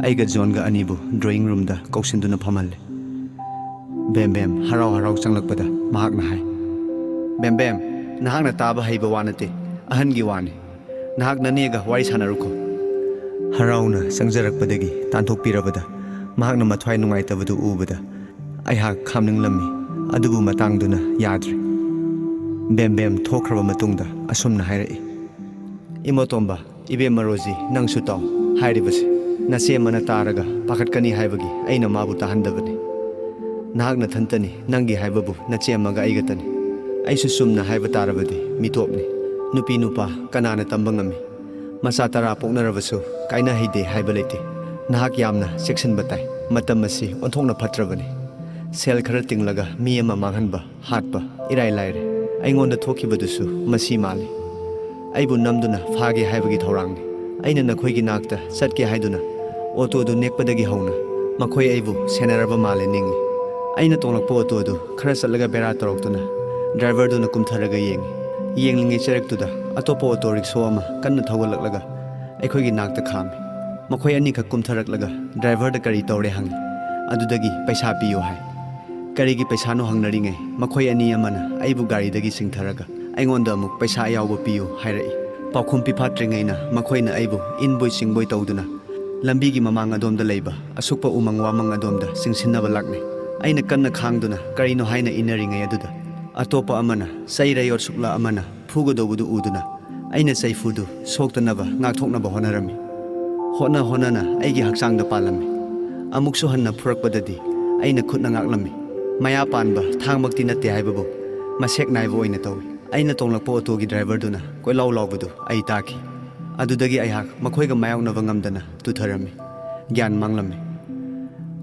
ꯑꯩꯒ ꯖꯣꯟꯒ ꯑꯅꯤꯕꯨ drawing roomꯗ ꯀꯧꯁꯤꯟꯗꯨꯅ ꯐꯝꯍꯜꯂꯦ꯫ ꯕꯦꯝ ꯕꯦꯝ ꯍꯔꯥꯎ ꯍꯔꯥꯎ ꯆꯪꯂꯛꯄꯗ ꯃꯍꯥꯛꯅ ꯍꯥꯏ, "ꯕꯦꯝ ꯕꯦꯝ, ꯅꯍꯥꯛꯅ ꯇꯥꯕ ꯍꯩꯕ ꯋꯥ ꯅꯠꯇꯦ, ꯑꯍꯟꯒꯤ ꯋꯥꯅꯤ꯫ ꯅꯍꯥꯛ ꯅꯅꯦꯒ ꯋꯥꯔꯤ ꯁꯥꯟꯅꯔꯨꯈꯣ꯫" ꯍꯔꯥꯎꯅ ꯆꯪꯖꯔꯛꯄꯗꯒꯤ ꯇꯥꯟꯊꯣꯛꯄꯤꯔꯕꯗ ꯃꯍꯥꯛꯅ ꯃꯊ꯭ꯋꯥꯏ ꯅꯨꯡꯉꯥꯏꯇꯕꯗꯨ ꯎꯕꯗ ꯑꯩꯍꯥꯛ ꯈꯥꯝꯅꯤꯡꯂꯝꯃꯤ, ꯑꯗꯨꯕꯨ ꯃꯇꯥꯡꯗꯨꯅ ꯌꯥꯗ꯭ꯔꯦ꯫ ꯕꯦꯝ ꯕꯦꯝ ꯊꯣꯛꯈ꯭ꯔꯕ ꯃꯇꯨꯡꯗ ꯑꯁꯨꯝꯅ ꯍꯥꯏꯔꯛꯏ, "ꯏꯃꯣꯇꯣꯝꯕ, ꯏꯕꯦꯝꯃ ꯔꯣꯖꯤ, ꯅꯪꯁꯨ ꯇꯥꯎ꯫ ꯍꯥꯏꯔꯤꯕꯁꯤ ꯅꯆꯦ ꯑꯃꯅ ꯇꯥꯔꯒ ꯄꯥꯈꯠꯀꯅꯤ ꯍꯥꯏꯕꯒꯤ ꯑꯩꯅ ꯃꯥꯕꯨ ꯇꯥꯍꯟꯗꯕꯅꯤ꯫ ꯅꯍꯥꯛ ꯅꯊꯟꯇꯅꯤ, ꯅꯪꯒꯤ ꯍꯥꯏꯕꯕꯨ ꯅꯆꯦ ꯑꯃꯒ ꯑꯩꯒꯇꯅꯤ꯫ ꯑꯩꯁꯨ ꯆꯨꯝꯅ ꯍꯥꯏꯕ ꯇꯥꯔꯕꯗꯤ ꯃꯤꯇꯣꯞꯅꯤ꯫ ꯅꯨꯄꯤ ꯅꯨꯄꯥ ꯀꯅꯥꯅ ꯇꯝꯕ ꯉꯝꯃꯤ? ꯃꯆꯥ ꯇꯔꯥ ꯄꯣꯛꯅꯔꯕꯁꯨ ꯀꯥꯏꯅ ꯍꯩꯗꯦ ꯍꯥꯏꯕ ꯂꯩꯇꯦ꯫ ꯅꯍꯥꯛ ꯌꯥꯝꯅ ꯆꯦꯛꯁꯤꯟꯕ ꯇꯥꯏ꯫ ꯃꯇꯝ ꯑꯁꯤ ꯑꯣꯟꯊꯣꯛꯅ ꯐꯠꯇ꯭ꯔꯕꯅꯤ꯫ ꯁꯦꯜ ꯈꯔ ꯇꯤꯡꯂꯒ ꯃꯤ ꯑꯃ ꯃꯥꯡꯍꯟꯕ, ꯍꯥꯠꯄ ꯏꯔꯥꯏ ꯂꯥꯏꯔꯦ꯫ ꯑꯩꯉꯣꯟꯗ ꯊꯣꯛꯈꯤꯕꯗꯨꯁꯨ ꯃꯁꯤ ꯃꯥꯜꯂꯤ꯫ ꯑꯩꯕꯨ ꯅꯝꯗꯨꯅ ꯐꯥꯒꯦ ꯍꯥꯏꯕꯒꯤ ꯊꯧꯔꯥꯡꯅꯤ꯫ ꯑꯩꯅ ꯅꯈꯣꯏꯒꯤ ꯅꯥꯛꯇ ꯆꯠꯀꯦ ꯍꯥꯏꯗꯨꯅ ꯑꯣꯇꯣꯗꯨ ꯅꯦꯛꯄꯗꯒꯤ ꯍꯧꯅ ꯃꯈꯣꯏ ꯑꯩꯕꯨ ꯁꯦꯟꯅꯔꯕ ꯃꯥꯜꯂꯦ ꯅꯤꯡꯏ꯫ ꯑꯩꯅ ꯇꯣꯡꯂꯛꯄ ꯑꯣꯇꯣꯗꯨ ꯈꯔ ꯆꯠꯂꯒ ꯕꯦꯔꯥ ꯇꯧꯔꯛꯇꯨꯅ ꯗ꯭ꯔꯥꯏꯚꯔꯗꯨꯅ ꯀꯨꯝꯊꯔꯒ ꯌꯦꯡꯏ꯫ ꯌꯦꯡꯂꯤꯉꯩ ꯆꯔꯛꯇꯨꯗ ꯑꯇꯣꯞꯄ ꯑꯣꯇꯣ ꯔꯤꯛꯁꯣ ꯑꯃ ꯀꯟꯅ ꯊꯧꯒꯠꯂꯛꯂꯒ ꯑꯩꯈꯣꯏꯒꯤ ꯅꯥꯛꯇ ꯈꯥꯝꯃꯤ꯫ ꯃꯈꯣꯏ ꯑꯅꯤꯈꯛ ꯀꯨꯝꯊꯔꯛꯂꯒ ꯗ꯭ꯔꯥꯏꯚꯔꯗ ꯀꯔꯤ ꯇꯧꯔꯦ ꯍꯪꯏ꯫ ꯑꯗꯨꯗꯒꯤ ꯄꯩꯁꯥ ꯄꯤꯌꯨ ꯍꯥꯏ꯫ ꯀꯔꯤꯒꯤ ꯄꯩꯁꯥꯅꯣ ꯍꯪꯅꯔꯤꯉꯩ ꯃꯈꯣꯏ ꯑꯅꯤ ꯑꯃꯅ ꯑꯩꯕꯨ ꯒꯥꯔꯤꯗꯒꯤ ꯆꯤꯡꯊꯔꯒ ꯑꯩꯉꯣꯟꯗ ꯑꯃꯨꯛ ꯄꯩꯁꯥ ꯑꯌꯥꯎꯕ ꯄꯤꯌꯨ ꯍꯥꯏꯔꯛꯏ꯫ ꯄꯥꯎꯈꯨꯝ ꯄꯤꯐꯥꯠꯇ꯭ꯔꯤꯉꯩꯅ ꯃꯈꯣꯏꯅ ꯑꯩꯕꯨ ꯏꯟꯕꯣꯏ ꯆꯤꯡꯕꯣꯏ ꯇꯧꯗꯨꯅ ꯂꯝꯕꯤꯒꯤ ꯃꯃꯥꯡ ꯑꯗꯣꯝꯗ ꯂꯩꯕ ꯑꯁꯨꯛꯄ ꯎꯃꯪ ꯋꯥꯃꯪ ꯑꯗꯣꯝꯗ ꯆꯤꯡꯁꯤꯟꯅꯕ ꯂꯥꯛꯅꯩ꯫ ꯑꯩꯅ ꯀꯟꯅ ꯈꯥꯡꯗꯨꯅ ꯀꯔꯤꯅꯣ ꯍꯥꯏꯅ ꯏꯟꯅꯔꯤꯉꯩ ꯑꯗꯨꯗ ꯑꯇꯣꯞꯄ ꯑꯃꯅ ꯆꯩ ꯔꯌꯣꯠ ꯁꯨꯛꯂꯥ ꯑꯃꯅ ꯐꯨꯒꯗꯧꯕꯗꯨ ꯎꯗꯨꯅ ꯑꯩꯅ ꯆꯩꯐꯨꯗꯨ ꯁꯣꯛꯇꯅꯕ ꯉꯥꯛꯊꯣꯛꯅꯕ ꯍꯣꯠꯅꯔꯝꯃꯤ꯫ ꯍꯣꯠꯅ ꯍꯣꯠꯅꯅ ꯑꯩꯒꯤ ꯍꯛꯆꯥꯡꯗ ꯄꯥꯜꯂꯝꯃꯤ꯫ ꯑꯃꯨꯛꯁꯨ ꯍꯟꯅ ꯐꯨꯔꯛꯄꯗꯗꯤ ꯑꯩꯅ ꯈꯨꯠꯅ ꯉꯥꯛꯂꯝꯃꯤ꯫ ꯃꯌꯥ ꯄꯥꯟꯕ ꯊꯥꯡꯃꯛꯇꯤ ꯅꯠꯇꯦ ꯍꯥꯏꯕꯕꯨ ꯃꯁꯦꯛ ꯅꯥꯏꯕ ꯑꯣꯏꯅ ꯇꯧꯏ꯫ ꯑꯩꯅ ꯇꯣꯡꯂꯛꯄ ꯑꯣꯇꯣꯒꯤ ꯗ꯭ꯔꯥꯏꯚꯔꯗꯨꯅ ꯀꯣꯏꯂꯥꯎ ꯂꯥꯎꯕꯗꯨ ꯑꯩ ꯇꯥꯈꯤ꯫ ꯑꯗꯨꯗꯒꯤ ꯑꯩꯍꯥꯛ ꯃꯈꯣꯏꯒ ꯃꯥꯌꯣꯛꯅꯕ ꯉꯝꯗꯅ ꯇꯨꯊꯔꯝꯃꯤ꯫ ꯒ꯭ꯌꯥꯟ ꯃꯥꯡꯂꯝꯃꯤ꯫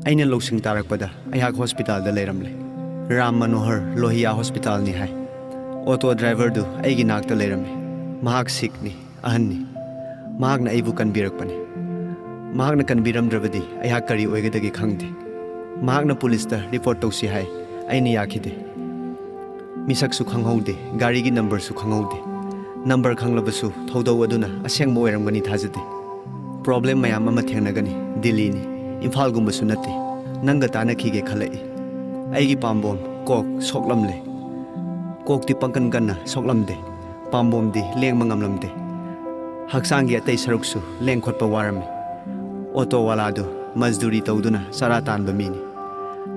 ꯑꯩꯅ ꯂꯧꯁꯤꯡ ꯇꯥꯔꯛꯄꯗ ꯑꯩꯍꯥꯛ ꯍꯣꯁꯄꯤꯇꯥꯜꯗ ꯂꯩꯔꯝꯂꯦ꯫ ꯔꯥꯝ ꯃꯅꯣꯍꯔ ꯂꯣꯍꯤꯌꯥ ꯍꯣꯁꯄꯤꯇꯥꯜꯅꯤ ꯍꯥꯏ꯫ ꯑꯣꯇꯣ ꯗ꯭ꯔꯥꯏꯚꯔꯗꯨ ꯑꯩꯒꯤ ꯅꯥꯛꯇ ꯂꯩꯔꯝꯃꯤ꯫ ꯃꯍꯥꯛ ꯁꯤꯈꯅꯤ, ꯑꯍꯟꯅꯤ꯫ ꯃꯍꯥꯛꯅ ꯑꯩꯕꯨ ꯀꯟꯕꯤꯔꯛꯄꯅꯤ꯫ ꯃꯍꯥꯛꯅ ꯀꯟꯕꯤꯔꯝꯗ꯭ꯔꯕꯗꯤ ꯑꯩꯍꯥꯛ ꯀꯔꯤ ꯑꯣꯏꯒꯗꯒꯦ ꯈꯪꯗꯦ꯫ ꯃꯍꯥꯛꯅ ꯄꯨꯂꯤꯁꯇ ꯔꯤꯄꯣꯔꯠ ꯇꯧꯁꯤ ꯍꯥꯏ, ꯑꯩꯅ ꯌꯥꯈꯤꯗꯦ꯫ ꯃꯤꯁꯛꯁꯨ ꯈꯪꯍꯧꯗꯦ, ꯒꯥꯔꯤꯒꯤ ꯅꯝꯕꯔꯁꯨ ꯈꯪꯍꯧꯗꯦ꯫ ꯅꯝꯕꯔ ꯈꯪꯂꯕꯁꯨ ꯊꯧꯗꯧ ꯑꯗꯨꯅ ꯑꯁꯦꯡꯕ ꯑꯣꯏꯔꯝꯒꯅꯤ ꯊꯥꯖꯗꯦ꯫ ꯄ꯭ꯔꯣꯕ꯭ꯂꯦꯝ ꯃꯌꯥꯝ ꯑꯃ ꯊꯦꯡꯅꯒꯅꯤ꯫ ꯗꯤꯜꯂꯤꯅꯤ, ꯏꯝꯐꯥꯜꯒꯨꯝꯕꯁꯨ ꯅꯠꯇꯦ꯫ ꯅꯪꯒ ꯇꯥꯟꯅꯈꯤꯒꯦ ꯈꯜꯂꯛꯏ꯫ ꯑꯩꯒꯤ ꯄꯥꯝꯕꯣꯝ ꯀꯣꯛ ꯁꯣꯛꯂꯝꯂꯦ꯫ ꯀꯣꯛꯇꯤ ꯄꯪꯀꯟ ꯀꯟꯅ ꯁꯣꯛꯂꯝꯗꯦ, ꯄꯥꯝꯕꯣꯝꯗꯤ ꯂꯦꯡꯕ ꯉꯝꯂꯝꯗꯦ꯫ ꯍꯛꯆꯥꯡꯒꯤ ꯑꯇꯩ ꯁꯔꯨꯛꯁꯨ ꯂꯦꯡ ꯈꯣꯠꯄ ꯋꯥꯔꯝꯃꯤ꯫ ꯑꯣꯇꯣ ꯋꯥꯂꯥꯗꯨ ꯃꯖꯗꯨꯔꯤ ꯇꯧꯗꯨꯅ ꯆꯔꯥ ꯇꯥꯟꯕ ꯃꯤꯅꯤ꯫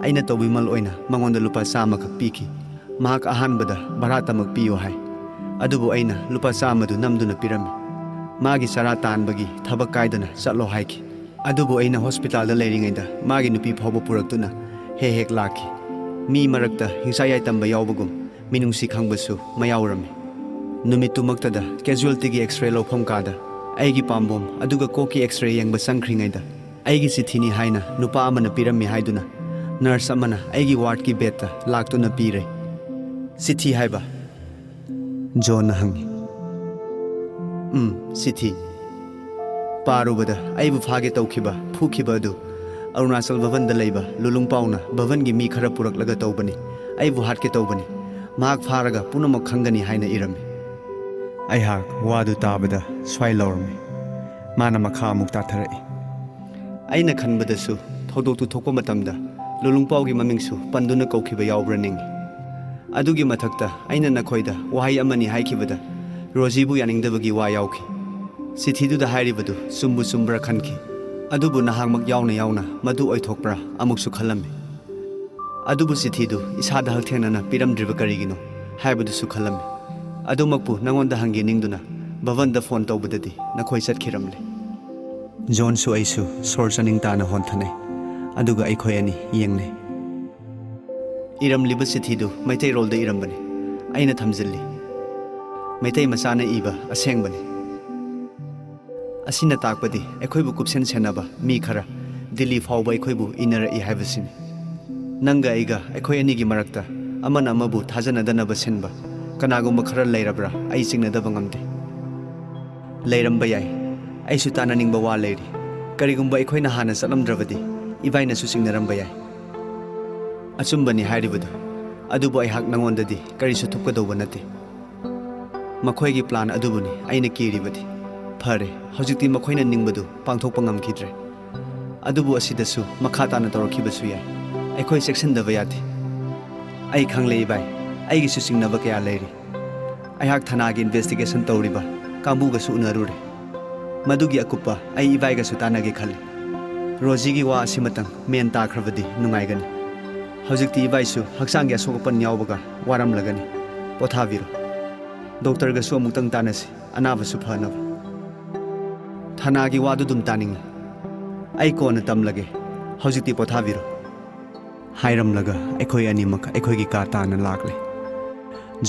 ꯑꯩꯅ ꯇꯧꯕꯤꯃꯜ ꯑꯣꯏꯅ ꯃꯉꯣꯟꯗ ꯂꯨꯄꯥ ꯆꯥꯝꯃꯈꯛ ꯄꯤꯈꯤ꯫ ꯃꯍꯥꯛ ꯑꯍꯥꯟꯕꯗ ꯚꯔꯥꯇꯃꯛ ꯄꯤꯌꯨ ꯍꯥꯏ, ꯑꯗꯨꯕꯨ ꯑꯩꯅ ꯂꯨꯄꯥ ꯆꯥꯝꯃꯗꯨ ꯅꯝꯗꯨꯅ ꯄꯤꯔꯝꯃꯤ꯫ ꯃꯥꯒꯤ ꯆꯔꯥ ꯇꯥꯟꯕꯒꯤ ꯊꯕꯛ ꯀꯥꯏꯗꯅ ꯆꯠꯂꯣ ꯍꯥꯏꯈꯤ꯫ ꯑꯗꯨꯕꯨ ꯑꯩꯅ ꯍꯣꯁꯄꯤꯇꯥꯜꯗ ꯂꯩꯔꯤꯉꯩꯗ ꯃꯥꯒꯤ ꯅꯨꯄꯤ ꯐꯥꯎꯕ ꯄꯨꯔꯛꯇꯨꯅ ꯍꯦꯛ ꯍꯦꯛ ꯂꯥꯛꯈꯤ꯫ ꯃꯤ ꯃꯔꯛꯇ ꯍꯤꯡꯁꯥ ꯌꯥꯏꯇꯝꯕ ꯌꯥꯎꯕꯒꯨꯝ ꯃꯤꯅꯨꯡꯁꯤ ꯈꯪꯕꯁꯨ ꯃꯌꯥꯎꯔꯝꯃꯤ꯫ ꯅꯨꯃꯤꯠꯇꯨꯃꯛꯇꯗ ꯀꯦꯖꯨꯋꯦꯜꯇꯤꯒꯤ ꯑꯦꯛꯁꯔꯦ ꯂꯧꯐꯝ ꯀꯥꯗ ꯑꯩꯒꯤ ꯄꯥꯝꯕꯣꯝ ꯑꯗꯨꯒ ꯀꯣꯛꯀꯤ ꯑꯦꯛꯁꯔꯦ ꯌꯦꯡꯕ ꯆꯪꯈ꯭ꯔꯤꯉꯩꯗ ꯑꯩꯒꯤ ꯆꯤꯊꯤꯅꯤ ꯍꯥꯏꯅ ꯅꯨꯄꯥ ꯑꯃꯅ ꯄꯤꯔꯝꯃꯤ ꯍꯥꯏꯗꯨꯅ ꯅꯔꯁ ꯑꯃꯅ ꯑꯩꯒꯤ ꯋꯥꯔꯗꯀꯤ ꯕꯦꯗꯇ ꯂꯥꯛꯇꯨꯅ ꯄꯤꯔꯦ꯫ "ꯆꯤꯊꯤ ꯍꯥꯏꯕ?" ꯖꯣꯟꯅ ꯍꯪꯉꯤ꯫ "ꯎꯝ, ꯆꯤꯊꯤ꯫ ꯄꯥꯔꯨꯕꯗ ꯑꯩꯕꯨ ꯐꯥꯒꯦ ꯇꯧꯈꯤꯕ, ꯐꯨꯈꯤꯕ ꯑꯗꯨ ꯑꯔꯨꯅꯥꯆꯜ ꯚꯕꯟꯗ ꯂꯩꯕ ꯂꯨꯂꯨꯡꯄꯥꯎꯅ ꯚꯕꯟꯒꯤ ꯃꯤ ꯈꯔ ꯄꯨꯔꯛꯂꯒ ꯇꯧꯕꯅꯤ꯫ ꯑꯩꯕꯨ ꯍꯥꯠꯀꯦ ꯇꯧꯕꯅꯤ꯫ ꯃꯍꯥꯛ ꯐꯥꯔꯒ ꯄꯨꯝꯅꯃꯛ ꯈꯪꯒꯅꯤ ꯍꯥꯏꯅ ꯏꯔꯝꯃꯤ꯫" ꯑꯩꯍꯥꯛ ꯋꯥꯗꯨ ꯇꯥꯕꯗ ꯁ꯭ꯋꯥꯏ ꯂꯥꯎꯔꯝꯃꯤ꯫ ꯃꯥꯅ ꯃꯈꯥ ꯑꯃꯨꯛ ꯇꯥꯊꯔꯛꯏ꯫ "ꯑꯩꯅ ꯈꯟꯕꯗꯁꯨ ꯊꯧꯗꯣꯛꯇꯨ ꯊꯣꯛꯄ ꯃꯇꯝꯗ ꯂꯨꯂꯨꯡꯄꯥꯎꯒꯤ ꯃꯃꯤꯡꯁꯨ ꯄꯟꯗꯨꯅ ꯀꯧꯈꯤꯕ ꯌꯥꯎꯕ꯭ꯔꯥ ꯅꯤꯡꯏ꯫ ꯑꯗꯨꯒꯤ ꯃꯊꯛꯇ ꯑꯩꯅ ꯅꯈꯣꯏꯗ ꯋꯥꯍꯩ ꯑꯃꯅꯤ ꯍꯥꯏꯈꯤꯕꯗ ꯔꯣꯖꯤꯕꯨ ꯌꯥꯅꯤꯡꯗꯕꯒꯤ ꯋꯥ ꯌꯥꯎꯈꯤ꯫ ꯆꯤꯊꯤꯗꯨꯗ ꯍꯥꯏꯔꯤꯕꯗꯨ ꯆꯨꯝꯕꯨ ꯆꯨꯝꯕ꯭ꯔꯥ ꯈꯟꯈꯤ꯫ ꯑꯗꯨꯕꯨ ꯅꯍꯥꯛꯃꯛ ꯌꯥꯎꯅ ꯌꯥꯎꯅ ꯃꯗꯨ ꯑꯣꯏꯊꯣꯛꯄ꯭ꯔꯥ ꯑꯃꯨꯛꯁꯨ ꯈꯜꯂꯝꯃꯤ꯫ ꯑꯗꯨꯕꯨ ꯆꯤꯊꯤꯗꯨ ꯏꯁꯥꯗ ꯍꯛꯊꯦꯡꯅꯅ ꯄꯤꯔꯝꯗ꯭ꯔꯤꯕ ꯀꯔꯤꯒꯤꯅꯣ ꯍꯥꯏꯕꯗꯨꯁꯨ ꯈꯜꯂꯝꯃꯤ꯫ ꯑꯗꯨꯃꯛꯄꯨ ꯅꯉꯣꯟꯗ ꯍꯪꯒꯦ ꯅꯤꯡꯗꯨꯅ ꯚꯕꯟꯗ ꯐꯣꯟ ꯇꯧꯕꯗꯗꯤ ꯅꯈꯣꯏ ꯆꯠꯈꯤꯔꯝꯂꯦ꯫" ꯖꯣꯟꯁꯨ ꯑꯩꯁꯨ ꯁꯣꯔ ꯆꯥꯅꯤꯡ ꯇꯥꯅ ꯍꯣꯟꯊꯅꯩ, ꯑꯗꯨꯒ ꯑꯩꯈꯣꯏ ꯑꯅꯤ ꯌꯦꯡꯅꯩ꯫ ꯏꯔꯝꯂꯤꯕ ꯆꯤꯊꯤꯗꯨ ꯃꯩꯇꯩꯔꯣꯜꯗ ꯏꯔꯝꯕꯅꯤ꯫ ꯑꯩꯅ ꯊꯝꯖꯤꯜꯂꯤ꯫ ꯃꯩꯇꯩ ꯃꯆꯥꯅ ꯏꯕ ꯑꯁꯦꯡꯕꯅꯤ꯫ ꯑꯁꯤꯅ ꯇꯥꯛꯄꯗꯤ ꯑꯩꯈꯣꯏꯕꯨ ꯀꯨꯞꯁꯦꯟ ꯁꯦꯟꯅꯕ ꯃꯤ ꯈꯔ ꯗꯤꯜꯂꯤ ꯐꯥꯎꯕ ꯑꯩꯈꯣꯏꯕꯨ ꯏꯟꯅꯔꯛꯏ ꯍꯥꯏꯕꯁꯤꯅꯤ꯫ ꯅꯪꯒ ꯑꯩꯒ, ꯑꯩꯈꯣꯏ ꯑꯅꯤꯒꯤ ꯃꯔꯛꯇ ꯑꯃꯅ ꯑꯃꯕꯨ ꯊꯥꯖꯅꯗꯅꯕ ꯁꯤꯟꯕ ꯀꯅꯥꯒꯨꯝꯕ ꯈꯔ ꯂꯩꯔꯕ꯭ꯔꯥ, ꯑꯩ ꯆꯤꯡꯅꯗꯕ ꯉꯝꯗꯦ꯫ ꯂꯩꯔꯝꯕ ꯌꯥꯏ꯫ ꯑꯩꯁꯨ ꯇꯥꯅꯅꯤꯡꯕ ꯋꯥ ꯂꯩꯔꯤ꯫ ꯀꯔꯤꯒꯨꯝꯕ ꯑꯩꯈꯣꯏꯅ ꯍꯥꯟꯅ ꯆꯠꯂꯝꯗ꯭ꯔꯕꯗꯤ ꯏꯕꯥꯏꯅꯁꯨ ꯆꯤꯡꯅꯔꯝꯕ ꯌꯥꯏ꯫ ꯑꯆꯨꯝꯕꯅꯤ ꯍꯥꯏꯔꯤꯕꯗꯨ, ꯑꯗꯨꯕꯨ ꯑꯩꯍꯥꯛ ꯅꯉꯣꯟꯗꯗꯤ ꯀꯔꯤꯁꯨ ꯊꯣꯛꯀꯗꯧꯕ ꯅꯠꯇꯦ꯫ ꯃꯈꯣꯏꯒꯤ ꯄ꯭ꯂꯥꯟ ꯑꯗꯨꯕꯨꯅꯤ ꯑꯩꯅ ꯀꯤꯔꯤꯕꯗꯤ꯫ ꯐꯔꯦ, ꯍꯧꯖꯤꯛꯇꯤ ꯃꯈꯣꯏꯅ ꯅꯤꯡꯕꯗꯨ ꯄꯥꯡꯊꯣꯛꯄ ꯉꯝꯈꯤꯗ꯭ꯔꯦ꯫ ꯑꯗꯨꯕꯨ ꯑꯁꯤꯗꯁꯨ ꯃꯈꯥ ꯇꯥꯅ ꯇꯧꯔꯛꯈꯤꯕꯁꯨ ꯌꯥꯏ꯫ ꯑꯩꯈꯣꯏ ꯆꯦꯛꯁꯤꯟꯗꯕ ꯌꯥꯗꯦ꯫ ꯑꯩ ꯈꯪꯂꯦ ꯏꯕꯥꯏ, ꯑꯩꯒꯤꯁꯨ ꯆꯤꯡꯅꯕ ꯀꯌꯥ ꯂꯩꯔꯤ꯫ ꯑꯩꯍꯥꯛ ꯊꯅꯥꯒꯤ ꯏꯟꯚꯦꯁꯇꯤꯒꯦꯁꯟ ꯇꯧꯔꯤꯕ ꯀꯥꯡꯕꯨꯒꯁꯨ ꯎꯅꯔꯨꯔꯦ꯫ ꯃꯗꯨꯒꯤ ꯑꯀꯨꯞꯄ ꯑꯩ ꯏꯕꯥꯏꯒꯁꯨ ꯇꯥꯟꯅꯒꯦ ꯈꯜꯂꯤ꯫ ꯔꯣꯖꯤꯒꯤ ꯋꯥ ꯑꯁꯤꯃꯇꯪ ꯃꯦꯟ ꯇꯥꯈ꯭ꯔꯕꯗꯤ ꯅꯨꯡꯉꯥꯏꯒꯅꯤ꯫ ꯍꯧꯖꯤꯛꯇꯤ ꯏꯕꯥꯏꯁꯨ ꯍꯛꯆꯥꯡꯒꯤ ꯑꯁꯣꯛ ꯑꯄꯟ ꯌꯥꯎꯕꯒ ꯋꯥꯔꯝꯂꯒꯅꯤ꯫ ꯄꯣꯊꯥꯕꯤꯔꯣ꯫ ꯗꯣꯛꯇꯔꯒꯁꯨ ꯑꯃꯨꯛꯇꯪ ꯇꯥꯟꯅꯁꯤ, ꯑꯅꯥꯕꯁꯨ ꯐꯅꯕ꯫ ꯊꯅꯥꯒꯤ ꯋꯥꯗꯨ ꯑꯗꯨꯝ ꯇꯥꯅꯤꯡꯏ꯫ ꯑꯩ ꯀꯣꯟꯅ ꯇꯝꯂꯒꯦ꯫ ꯍꯧꯖꯤꯛꯇꯤ ꯄꯣꯊꯥꯕꯤꯔꯣ꯫ ꯍꯥꯏꯔꯝꯂꯒ ꯑꯩꯈꯣꯏ ꯑꯅꯤꯃꯛ ꯑꯩꯈꯣꯏꯒꯤ ꯀꯥ ꯇꯥꯟꯅ ꯂꯥꯛꯂꯦ꯫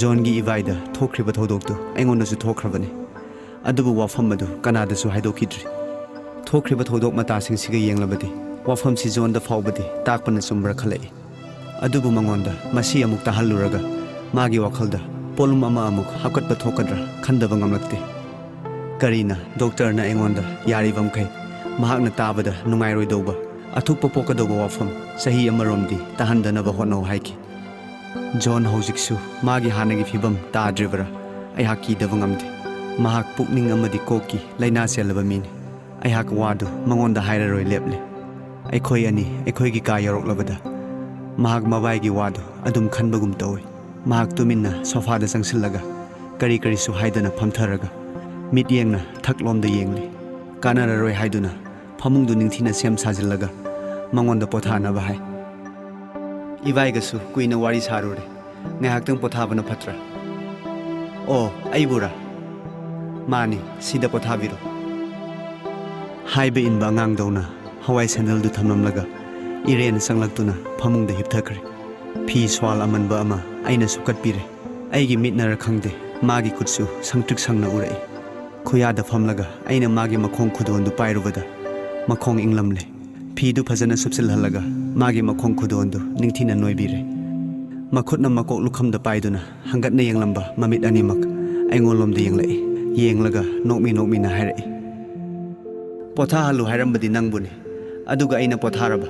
ꯖꯣꯟꯒꯤ ꯏꯕꯥꯏꯗ ꯊꯣꯛꯈ꯭ꯔꯤꯕ ꯊꯧꯗꯣꯛꯇꯨ ꯑꯩꯉꯣꯟꯗꯁꯨ ꯊꯣꯛꯈ꯭ꯔꯕꯅꯤ꯫ ꯑꯗꯨꯕꯨ ꯋꯥꯐꯝ ꯑꯗꯨ ꯀꯅꯥꯗꯁꯨ ꯍꯥꯏꯗꯣꯛꯈꯤꯗ꯭ꯔꯤ꯫ ꯊꯣꯛꯈ꯭ꯔꯤꯕ ꯊꯧꯗꯣꯛ ꯃꯇꯥꯁꯤꯡꯁꯤꯒ ꯌꯦꯡꯂꯕꯗꯤ ꯋꯥꯐꯝꯁꯤ ꯖꯣꯟꯗ ꯐꯥꯎꯕꯗꯤ ꯇꯥꯛꯄꯅ ꯆꯨꯝꯕ꯭ꯔꯥ ꯈꯜꯂꯛꯏ꯫ ꯑꯗꯨꯕꯨ ꯃꯉꯣꯟꯗ ꯃꯁꯤ ꯑꯃꯨꯛ ꯇꯥꯍꯜꯂꯨꯔꯒ ꯃꯥꯒꯤ ꯋꯥꯈꯜꯗ ꯄꯣꯠꯂꯨꯝ ꯑꯃ ꯑꯃꯨꯛ ꯍꯥꯞꯀꯠꯄ ꯊꯣꯛꯀꯗ꯭ꯔꯥ ꯈꯟꯗꯕ ꯉꯝꯂꯛꯇꯦ꯫ ꯀꯔꯤꯅ ꯗꯣꯛꯇꯔꯅ ꯑꯩꯉꯣꯟꯗ ꯌꯥꯔꯤꯕꯃꯈꯩ ꯃꯍꯥꯛꯅ ꯇꯥꯕꯗ ꯅꯨꯡꯉꯥꯏꯔꯣꯏꯗꯧꯕ ꯑꯊꯨꯞꯄ ꯄꯣꯛꯀꯗꯧꯕ ꯋꯥꯐꯝ ꯆꯍꯤ ꯑꯃꯔꯣꯝꯗꯤ ꯇꯥꯍꯟꯗꯅꯕ ꯍꯣꯠꯅꯧ ꯍꯥꯏꯈꯤ꯫ ꯖꯣꯟ ꯍꯧꯖꯤꯛꯁꯨ ꯃꯥꯒꯤ ꯍꯥꯟꯅꯒꯤ ꯐꯤꯕꯝ ꯇꯥꯗ꯭ꯔꯤꯕ꯭ꯔꯥ? ꯑꯩꯍꯥꯛ ꯀꯤꯗꯕ ꯉꯝꯗꯦ꯫ ꯃꯍꯥꯛ ꯄꯨꯛꯅꯤꯡ ꯑꯃꯗꯤ ꯀꯣꯛꯀꯤ ꯂꯥꯏꯅꯥ ꯆꯦꯜꯂꯕ ꯃꯤꯅꯤ꯫ ꯑꯩꯍꯥꯛ ꯋꯥꯗꯨ ꯃꯉꯣꯟꯗ ꯍꯥꯏꯔꯔꯣꯏ ꯂꯦꯞꯂꯦ꯫ ꯑꯩꯈꯣꯏ ꯑꯅꯤ ꯑꯩꯈꯣꯏꯒꯤ ꯀꯥ ꯌꯧꯔꯛꯂꯕꯗ ꯃꯍꯥꯛ ꯃꯕꯥꯏꯒꯤ ꯋꯥꯗꯨ ꯑꯗꯨꯝ ꯈꯟꯕꯒꯨꯝ ꯇꯧꯏ꯫ ꯃꯍꯥꯛ ꯇꯨꯃꯤꯟꯅ ꯁꯣꯐꯥꯗ ꯆꯪꯁꯤꯜꯂꯒ ꯀꯔꯤ ꯀꯔꯤꯁꯨ ꯍꯥꯏꯗꯅ ꯐꯝꯊꯔꯒ ꯃꯤꯠꯌꯦꯡꯅ ꯊꯛꯂꯣꯝꯗ ꯌꯦꯡꯂꯤ꯫ ꯀꯥꯟꯅꯔꯔꯣꯏ ꯍꯥꯏꯗꯨꯅ ꯐꯃꯨꯡꯗꯨ ꯅꯤꯡꯊꯤꯅ ꯁꯦꯝ ꯁꯥꯖꯤꯜꯂꯒ ꯃꯉꯣꯟꯗ ꯄꯣꯊꯥꯅꯕ ꯍꯥꯏ꯫ ꯏꯕꯥꯏꯒꯁꯨ ꯀꯨꯏꯅ ꯋꯥꯔꯤ ꯁꯥꯔꯨꯔꯦ꯫ ꯉꯥꯏꯍꯥꯛꯇꯪ ꯄꯣꯊꯥꯕꯅ ꯐꯠꯇ꯭ꯔꯥ? ꯑꯣ, ꯑꯩꯕꯨꯔꯥ? ꯃꯥꯅꯤ, ꯁꯤꯗ ꯄꯣꯊꯥꯕꯤꯔꯣ꯫ ꯍꯥꯏꯕ ꯏꯟꯕ ꯑꯉꯥꯡꯗꯧꯅ ꯍꯋꯥꯏ ꯁꯦꯟꯗꯜꯗꯨ ꯊꯝꯂꯝꯂꯒ ꯏꯔꯦꯟ ꯆꯪꯂꯛꯇꯨꯅ ꯐꯃꯨꯡꯗ ꯍꯤꯞꯊꯈ꯭ꯔꯦ꯫ ꯐꯤ ꯁ꯭ꯋꯥꯜ ꯑꯃꯟꯕ ꯑꯃ ꯑꯩꯅ ꯁꯨꯞꯀꯠꯄꯤꯔꯦ꯫ ꯑꯩꯒꯤ ꯃꯤꯠꯅꯔ ꯈꯪꯗꯦ, ꯃꯥꯒꯤ ꯈꯨꯠꯁꯨ ꯁꯪꯇ꯭ꯔꯤꯛ ꯁꯪꯅ ꯎꯔꯛꯏ꯫ ꯈꯨꯌꯥꯗ ꯐꯝꯂꯒ ꯑꯩꯅ ꯃꯥꯒꯤ ꯃꯈꯣꯡ ꯈꯨꯗꯣꯟꯗꯨ ꯄꯥꯏꯔꯨꯕꯗ ꯃꯈꯣꯡ ꯏꯪꯂꯝꯂꯦ꯫ ꯐꯤꯗꯨ ꯐꯖꯅ ꯁꯨꯞꯆꯤꯜꯍꯜꯂꯒ ꯃꯥꯒꯤ ꯃꯈꯣꯡ ꯈꯨꯗꯣꯟꯗꯨ ꯅꯤꯡꯊꯤꯅ ꯅꯣꯏꯕꯤꯔꯦ꯫ ꯃꯈꯨꯠꯅ ꯃꯀꯣꯛ ꯂꯨꯈꯝꯗ ꯄꯥꯏꯗꯨꯅ ꯍꯪꯒꯠꯅ ꯌꯦꯡꯂꯝꯕ ꯃꯃꯤꯠ ꯑꯅꯤꯃꯛ ꯑꯩꯉꯣꯟꯂꯣꯝꯗ ꯌꯦꯡꯂꯛꯏ꯫ ꯌꯦꯡꯂꯒ ꯅꯣꯛꯃꯤ ꯅꯣꯛꯃꯤꯅ ꯍꯥꯏꯔꯛꯏ, ꯄꯣꯊꯥꯍꯜꯂꯨ ꯍꯥꯏꯔꯝꯕꯗꯤ ꯅꯪꯕꯨꯅꯤ, ꯑꯗꯨꯒ ꯑꯩꯅ ꯄꯣꯊꯥꯔꯕ?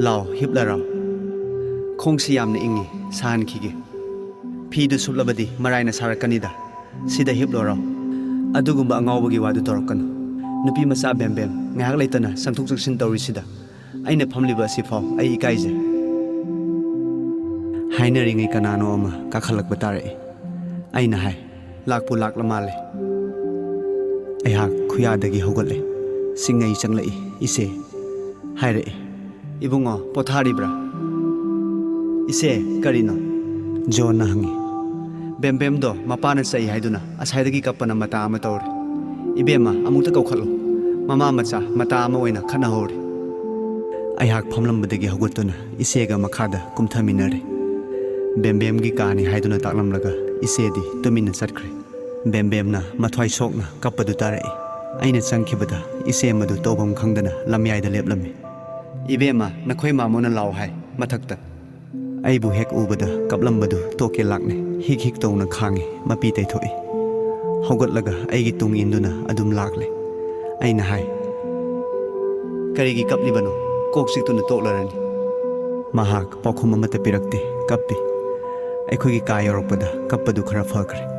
ꯂꯥꯎ, ꯍꯤꯞꯂꯔꯥꯎ꯫ ꯈꯣꯡꯁꯤ ꯌꯥꯝꯅ ꯏꯪꯉꯤ, ꯁꯥꯍꯟꯈꯤꯒꯦ꯫ ꯐꯤꯗꯨ ꯁꯨꯞꯂꯕꯗꯤ ꯃꯔꯥꯏꯅ ꯁꯥꯔꯛꯀꯅꯤꯗ꯫ ꯁꯤꯗ ꯍꯤꯞꯂꯣꯔꯥꯎ꯫ ꯑꯗꯨꯒꯨꯝꯕ ꯑꯉꯥꯎꯕꯒꯤ ꯋꯥꯗꯨ ꯇꯧꯔꯛꯀꯅꯨ꯫ ꯅꯨꯄꯤ ꯃꯆꯥ ꯕꯦꯝꯕꯦꯝ, ꯉꯥꯏꯍꯥꯛ ꯂꯩꯇꯅ ꯆꯪꯊꯣꯛ ꯆꯪꯁꯤꯟ ꯇꯧꯔꯤꯁꯤꯗ꯫ ꯑꯩꯅ ꯐꯝꯂꯤꯕ ꯑꯁꯤꯐꯥꯎ ꯑꯩ ꯏꯀꯥꯏꯖꯩ꯫ ꯍꯥꯏꯅꯔꯤꯉꯩ ꯀꯅꯥꯅꯣ ꯑꯃ ꯀꯥꯈꯠꯂꯛꯄ ꯇꯥꯔꯛꯏ꯫ ꯑꯩꯅ ꯍꯥꯏ, "ꯂꯥꯛꯄꯨ ꯂꯥꯛꯂ ꯃꯥꯜꯂꯦ"꯫ ꯑꯩꯍꯥꯛ ꯈꯨꯌꯥꯗꯒꯤ ꯍꯧꯒꯠꯂꯦ꯫ ꯁꯤꯡꯉꯩ ꯆꯪꯂꯛꯏ꯫ "ꯏꯆꯦ", ꯍꯥꯏꯔꯛꯏ꯫ "ꯏꯕꯨꯡꯉꯣ, ꯄꯣꯊꯥꯔꯤꯕ꯭ꯔꯥ?" "ꯏꯆꯦ, ꯀꯔꯤꯅꯣ?" ꯖꯣꯟꯅ ꯍꯪꯉꯤ꯫ "ꯕꯦꯝꯕꯦꯝꯗꯣ ꯃꯄꯥꯅ ꯆꯩ ꯍꯥꯏꯗꯨꯅ ꯑꯁꯥꯏꯗꯒꯤ ꯀꯞꯄꯅ ꯃꯇꯥ ꯑꯃ ꯇꯧꯔꯦ꯫ ꯏꯕꯦꯝꯃ, ꯑꯃꯨꯛꯇ ꯀꯧꯈꯠꯂꯨ꯫ ꯃꯃꯥ ꯃꯆꯥ ꯃꯇꯥ ꯑꯃ ꯑꯣꯏꯅ ꯈꯠꯅꯍꯧꯔꯦ"꯫ ꯑꯩꯍꯥꯛ ꯐꯝꯂꯝꯕꯗꯒꯤ ꯍꯧꯒꯠꯇꯨꯅ ꯏꯆꯦꯒ ꯃꯈꯥꯗ ꯀꯨꯝꯊꯃꯤꯟꯅꯔꯦ꯫ ꯕꯦꯝꯕꯦꯝꯒꯤ ꯀꯥꯅꯤ ꯍꯥꯏꯗꯨꯅ ꯇꯥꯛꯂꯝꯂꯒ ꯏꯆꯦꯗꯤ ꯇꯨꯃꯤꯟꯅ ꯆꯠꯈ꯭ꯔꯦ꯫ ꯕꯦꯝꯕꯦꯝꯅ ꯃꯊ꯭ꯋꯥꯏ ꯁꯣꯛꯅ ꯀꯞꯄꯗꯨ ꯇꯥꯔꯛꯏ꯫ ꯑꯩꯅ ꯆꯪꯈꯤꯕꯗ ꯏꯆꯦ ꯃꯗꯨ ꯇꯧꯐꯝ ꯈꯪꯗꯅ ꯂꯝꯌꯥꯏꯗ ꯂꯦꯞꯂꯝꯃꯤ꯫ "ꯏꯕꯦꯝꯃ, ꯅꯈꯣꯏ ꯃꯥꯃꯣꯅ ꯂꯥꯎ ꯍꯥꯏ, ꯃꯊꯛꯇ"꯫ ꯑꯩꯕꯨ ꯍꯦꯛ ꯎꯕꯗ ꯀꯞꯂꯝꯕꯗꯨ ꯇꯣꯛꯀꯦ ꯂꯥꯛꯅꯦ꯫ ꯍꯤꯛ ꯍꯤꯛ ꯇꯧꯅ ꯈꯥꯡꯉꯤ, ꯃꯄꯤ ꯇꯩꯊꯣꯛꯏ꯫ ꯍꯧꯒꯠꯂꯒ ꯑꯩꯒꯤ ꯇꯨꯡ ꯏꯟꯗꯨꯅ ꯑꯗꯨꯝ ꯂꯥꯛꯂꯦ꯫ ꯑꯩꯅ ꯍꯥꯏ, "ꯀꯔꯤꯒꯤ ꯀꯞꯂꯤꯕꯅꯣ? ꯀꯣꯛ ꯆꯤꯛꯇꯨꯅ ꯇꯣꯛꯂꯔꯅꯤ"꯫ ꯃꯍꯥꯛ ꯄꯥꯎꯈꯨꯝ ꯑꯃꯠꯇ ꯄꯤꯔꯛꯇꯦ꯫ ꯀꯞꯄꯤ꯫ ꯑꯩꯈꯣꯏꯒꯤ ꯀꯥ ꯌꯧꯔꯛꯄꯗ ꯀꯞꯄꯗꯨ ꯈꯔ ꯐꯈ꯭ꯔꯦ꯫